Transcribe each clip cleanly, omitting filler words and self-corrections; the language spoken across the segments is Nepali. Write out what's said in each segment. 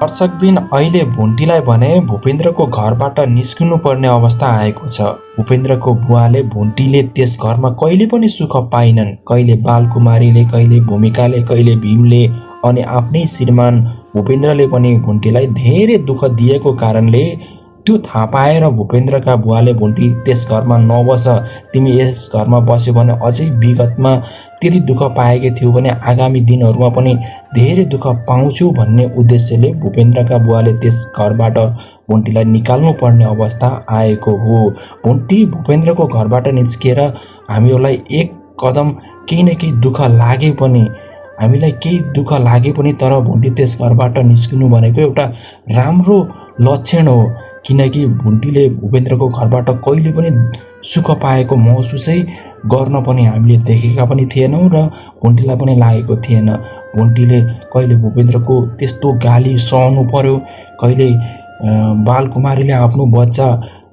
दर्शकबिन अहिले भुन्टीलाई भने भूपेन्द्रको घरबाट निस्किनु पर्ने अवस्था आएको छ। भूपेन्द्रको बुवाले भुन्टीले त्यस घरमा कहिले पनि सुख पाइनन्। कहिले बालकुमारीले, कहिले भूमिकाले, कहिले भीमले अनि आफ्नै श्रीमान भूपेन्द्रले पनि भुन्टीलाई धेरै दुःख दिएको कारणले त्यो थाहा पाएर भूपेन्द्रका बुवाले भुन्टी त्यस घरमा नबस, तिमी यस घरमा बस्यो भने अझै विगतमा त्यति दुःख पाएकै थियौ भने आगामी दिनहरूमा पनि धेरै दुःख पाउँछौ भन्ने उद्देश्यले भूपेन्द्रका बुवाले त्यस घरबाट भुन्टीलाई निकाल्नु पर्ने अवस्था आएको हो। भुन्टी भूपेन्द्रको घरबाट निस्किएर हामीहरूलाई एक कदम केही न केही दुःख लागे पनि, हामीलाई केही दुःख लागे पनि तर भुन्टी त्यस घरबाट निस्किनु भनेको एउटा राम्रो लक्षण हो। किनकि भुन्टीले भूपेन्द्रको घरबाट कहिले पनि सुख पाएको महसुसै गर्न पनि हामीले देखेका पनि थिएनौँ र भुन्टीलाई पनि लागेको थिएन। भुन्टीले कहिले भूपेन्द्रको त्यस्तो गाली सहनु पर्यो, कहिले बालकुमारीले आफ्नो बच्चा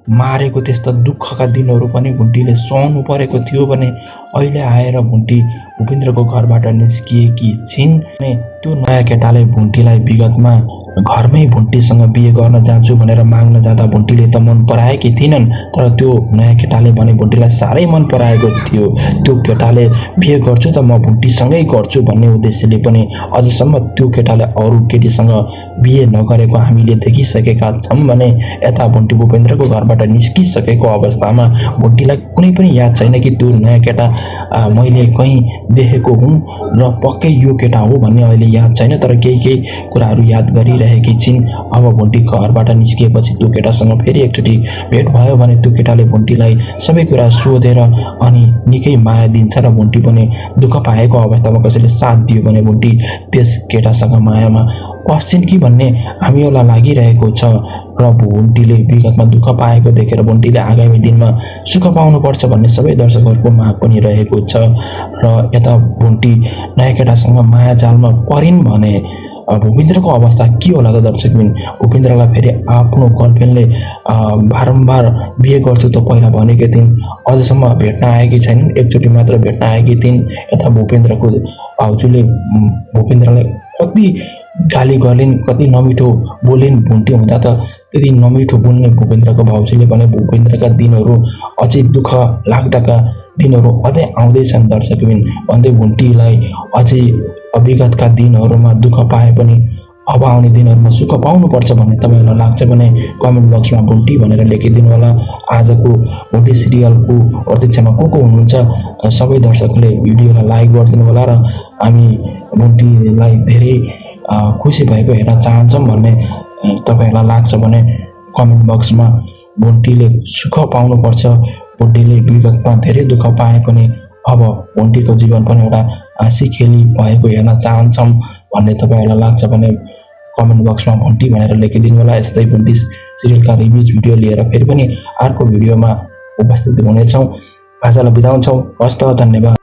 मारेको त्यस्ता दुःखका दिनहरू पनि भुन्टीले सहनु परेको थियो भने अहिले आएर भुन्टी भूपेन्द्रको घरबाट निस्किएकी छिन्। त्यो नयाँ केटाले भुन्टीलाई विगतमा घरमै भुन्टीसँग बिहे गर्न जान्छु भनेर माग्न जाँदा भुन्टीले त मन पराएकी थिइनन्, तर त्यो नयाँ केटाले भने भुन्टीलाई साह्रै मन पराएको थियो। त्यो केटाले बिहे गर्छु त म भुन्टीसँगै गर्छु भन्ने उद्देश्यले पनि अझसम्म त्यो केटाले अरू केटीसँग बिहे नगरेको हामीले देखिसकेका छौँ भने यता भुन्टी भूपेन्द्रको घरबाट निस्किसकेको अवस्थामा भुन्टीलाई कुनै पनि याद छैन कि त्यो नयाँ केटा मैले कहीँ देखेको हुँ र पक्कै यो केटा हो भन्ने अहिले याद छैन, तर केही कुराहरू याद गरिरहेकी छिन्। अब भुन्टी घरबाट निस्किएपछि त्यो केटासँग फेरि एकचोटि भेट भयो भने त्यो केटाले भुन्टीलाई सबै कुरा सोधेर अनि निकै माया दिन्छ र भुन्टी पनि दुःख पाएको अवस्थामा कसैले साथ दियो भने भुन्टी त्यस केटासँग मायामा पस्छिन् कि भन्ने हामीहरूलाई लागिरहेको छ। र भुन्टीले विगतमा दुःख पाएको देखेर भुन्टीले आगामी दिनमा सुख पाउनुपर्छ भन्ने सबै दर्शकहरूको माग पनि रहेको छ। र यता भुन्टी नयाँ केटासँग माया जालमा परिन् भने भूपेन्द्रको अवस्था के होला त दर्शकबिन? भूपेन्द्रलाई फेरि आफ्नो गर्लफ्रेन्डले बारम्बार बिहे गर्छु त पहिला भनेकी थिइन्, अझसम्म भेट्न आएकी छैनन्, एकचोटि मात्र भेट्न आएकी थिइन्। यता भूपेन्द्रको भाउजूले भूपेन्द्रलाई कति गाली गर्लिन्, कति नमिठो बोलिन्। भुन्टी हुँदा त त्यति नमिठो बोल्ने भूपेन्द्रको भाउजूले भने भूपेन्द्रका दिनहरू अझै दुःख लाग्दाका दिनहरू अझै आउँदैछन् दर्शकबिन भन्दै भुन्टीलाई अझै विगतका दिनहरूमा दुःख पाए पनि अब आउने दिनहरूमा सुख पाउनुपर्छ भन्ने तपाईँहरूलाई लाग्छ भने कमेन्ट बक्समा भुन्टी भनेर लेखिदिनु होला। आजको भुन्टी सिरियलको प्रतीक्षामा को हुनुहुन्छ सबै दर्शकले भिडियोलाई लाइक गरिदिनु होला र हामी भुन्टीलाई धेरै खुसी भएको हेर्न चाहन्छौँ भन्ने तपाईँहरूलाई लाग्छ भने कमेन्ट बक्समा भुन्टीले सुख पाउनुपर्छ, भुन्टीले विगतमा धेरै दुःख पाए पनि अब भुन्टीको जीवन पनि एउटा हाँसी खेली भएको हेर्न चाहन्छौँ भन्ने तपाईँहरूलाई लाग्छ भने कमेन्ट बक्समा भुन्टी भनेर लेखिदिनु होला। यस्तै भुन्टी सिरियलका रिभ्युज भिडियो लिएर फेरि पनि अर्को भिडियोमा उपस्थित हुनेछौँ। आजलाई बिताउँछौँ। हस्त, धन्यवाद।